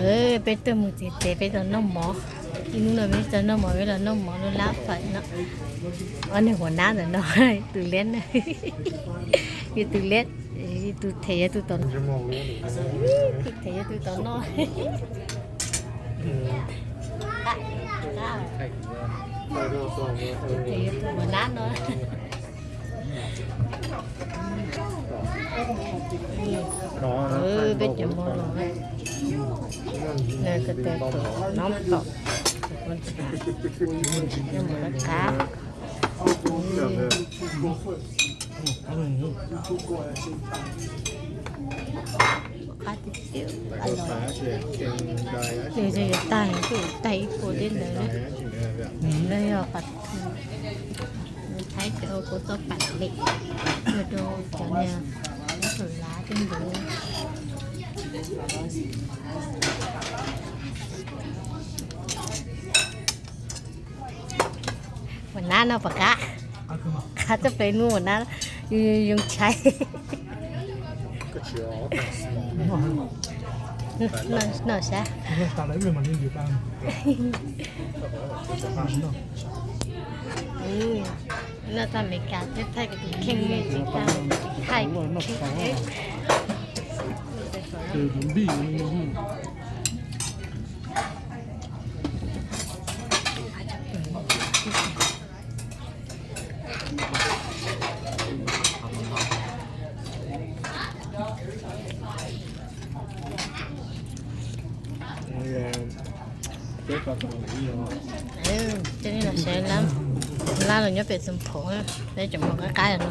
Peb tuaj mus txog ces peb tau noj mov. Ib hnub no peb tau noj mov, peb los noj mov lub lab fawm no. Ob niag huas nab ntawm no, tus liab na, yog tus liab, tus them yog tus tom, tus them yog tus tom no. Tus them yog tus huas nab no. Peb cov mov los, nws ko taw nov tom, nws mus qab qab. Qab tiag tiag, nws yuav tag, twb tag ib puas thiab ntawd. Nws yog qhov Thaib cov kuv txoj pam lem, yog rau cov niag ub tus lav thiab ntawd. Huas nab no puas qab? Qab tshaj plaws hnub huas nab, yoo tshais. Noj sab. Noj tag Meskas thiab thaij kuv tus kheej, tsis tag thaij kuv kheej. Coj nej los saib lab, lab los nyob pem Xeev Phoom, peb cov mov qab qab no.